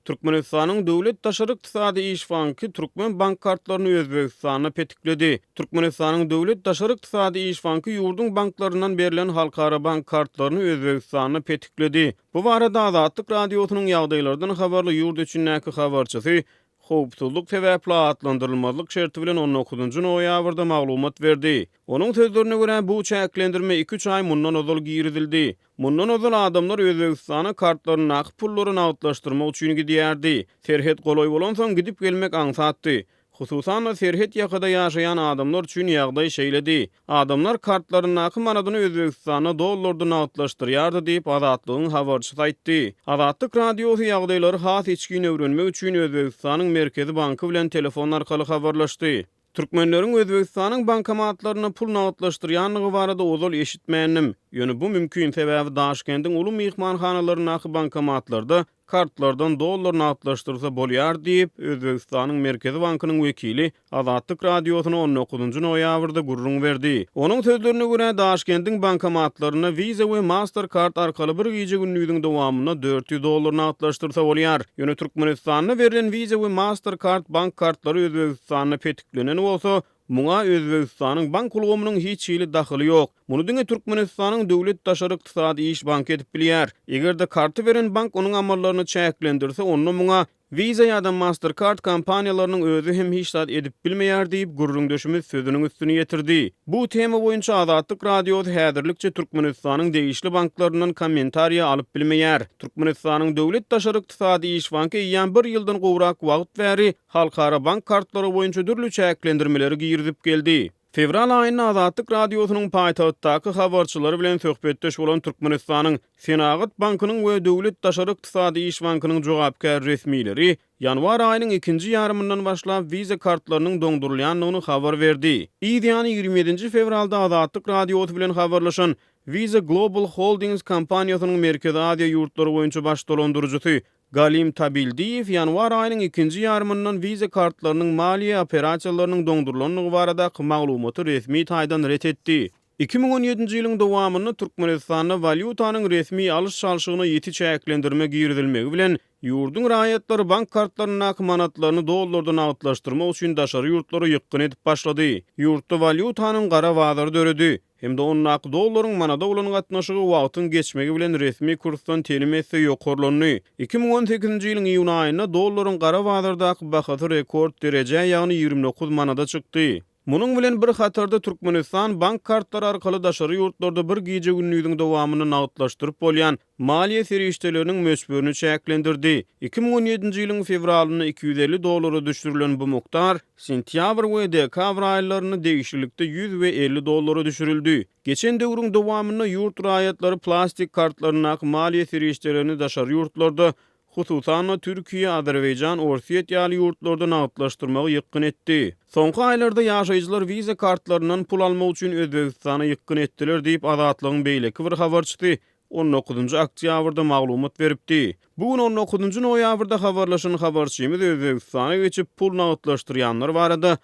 Türkmenistanyň Döwlet daşary ykdysady iş banky türkmen bank kartlaryny Özbegistanda petikledi. Türkmenistanyň Döwlet daşary ykdysady iş banky ýurduň banklaryndan berlen halkara bank kartlaryny Özbegistanda petikledi. Bu barada Azatlyk Radiosynyň ýagdaýlardan habarly ýurt içindäki habarçysy howpsuzlyk sebäpli atlandyrylmazlyk şerti bilen on dokuzynjy noýabrda maglumat berdi. Onuň sözlerine görä, bu çäklendirme iki-üç aý mundan ozal girizildi. Mundan ozal adamlar Özbegistana kartlaryndaky pullary nagtlaşdyrmak üçin gidýärdi. Serhet golaý bolansoň gidip-gelmek aňsatdy. Hususan-da, serhet ýakada ýaşaýan adamlar üçin ýagdaý şeýledi. Adamlar kartlaryndaky manadyny Özbegistanda dollarda nagtlaşdyrýardy diýip, Azatlygyň habarçysy aýtdy. Azatlyk Radiosy ýagdaýlary has içgin öwrenmek üçin Özbegistanyň Merkezi banky bilen telefon arkaly habarlaşdy. Türkmenleriň Özbegistanyň bankomatlarynda pul nagtlaşdyrýandygy barada ozal eşitmändim. Ýöne bu mümkin, sebäbi Daşkendiň uly myhmanhanalaryndaky bankomatlarda kartlardan dollar nagtlaşdyrsa bolýar diýip, Özbegistanyň Merkezi bankynyň wekili Azatlyk Radiosyna on dokuzynjy noýabrda gürrüň berdi. Onuň sözlerine görä, Daşkendiň bankomatlarynda Visa we Mastercard arkaly bir gije-gündiziň dowamynda 400 dollar nagtlaşdyrsa bolýar. Ýöne Türkmenistanda berlen Visa we Mastercard bank kartlary Özbegistanda petiklenen bolsa, muňa Özbegistanyň bank ulgamynyň hiç hili dahyly ýok. Muny diňe Türkmenistanyň Döwlet daşary ykdysady iş banky edip bilýär. Eger-de karty beren bank onuň amallaryny çäklendirse, onda muňa Visa ýa-da Mastercard kompaniýalarynyň özi hem hiç zat edip bilmeýär diýip, gürrüňdeşimiz sözüniň üstüni ýetirdi. Bu tema boýunça Azatlyk Radiosy häzirlikçe Türkmenistanyň degişli banklaryndan kommentariýa alyp bilmeýär. Türkmenistanyň Döwlet daşary ykdysady iş banky eýýäm bir ýyldan gowrak wagt bäri halkara bank kartlary boýunça dürli çäklendirmeleri girizip geldi. Fewral aýynda Azatlyk Radiosynyň paýtagtdaky habarçylary bilen söhbetdeş bolan Türkmenistanyň Senagat bankynyň we Döwlet daşary ykdysady iş bankynyň jogapkär resmileri ýanwar aýynyň ikinji ýarymyndan başlap Visa kartlarynyň doňdurylýandygyny habar berdi. Yz ýany 27 nji fewralda Azatlyk Radiosy bilen habarlaşan Visa Global Holdings kompaniýasynyň Merkezi Aziýa ýurtlary boýunça baş dolandyryjysy Galim Tabildiýew ýanwar aýynyň ikinji ýarymyndan Visa kartlarynyň maliýe operasiýalarynyň doňdurylandygy baradaky maglumaty resmi taýdan ret etdi. 2017-nji ýylyň dowamynda Türkmenistanda walýutanyň resmi alyş-çalşygyna ýiti çäklendirme girizilmegi bilen, ýurduň raýatlary bank kartlaryndaky manatlaryny dollarda nagtlaşdyrmak üçin daşary ýurtlara ýykgyn edip başlady. Ýurtda walýutanyň gara bazary döredi. Hem-de ondaky dollaryň manada bolan gatnaşygy wagtyň geçmegi bilen resmi kursdan telim esse ýokarlandy. 2018-nji ýylyň iýun aýynda dollaryň gara bazardaky bahasy rekord derejä, ýagny 29 manada çykdy. Munuň bilen bir hatarda Türkmenistan bank kartlary arkaly daşary ýurtlarda bir gije-gündiziň dowamynda nagtlaşdyryp bolýan maliýe serişdeleriniň möçberini çäklendirdi. 2017-nji ýylyň fewralynda 250 dollara düşürilen bu mukdar sentýabr we dekabr aýlarynda degişlilikde 100 we 50 dollara düşürildi. Geçen döwrüň dowamynda ýurt raýatlary plastik kartlaryndaky maliýe serişdelerini daşary ýurtlarda, hususan-da, Türkiýe, Azerbaýjan, Orsýet ýaly ýurtlarda nagtlaşdyrmagy ýykgyn etdi. Soňky aýlarda ýaşaýjylar Visa kartlaryndan pul almak üçin Özbegistana ýykgyn etdiler diýip, Azatlygyň beýleki bir habarçysy on dokuzynjy oktýabrda maglumat beripdi. Bu gün on dokuzynjy noýabrda habarlaşan habarçymyz Özbegistana geçip pul nagtlaşdyrýanlar barada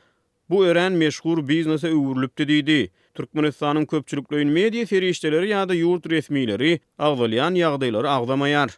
bu örän meşhur biznese öwrülipdi diýdi. Türkmenistanyň köpçülikleýin media serişdeleri ýa-da ýurt resmileri agzalýan ýagdaýlary agzamaýar.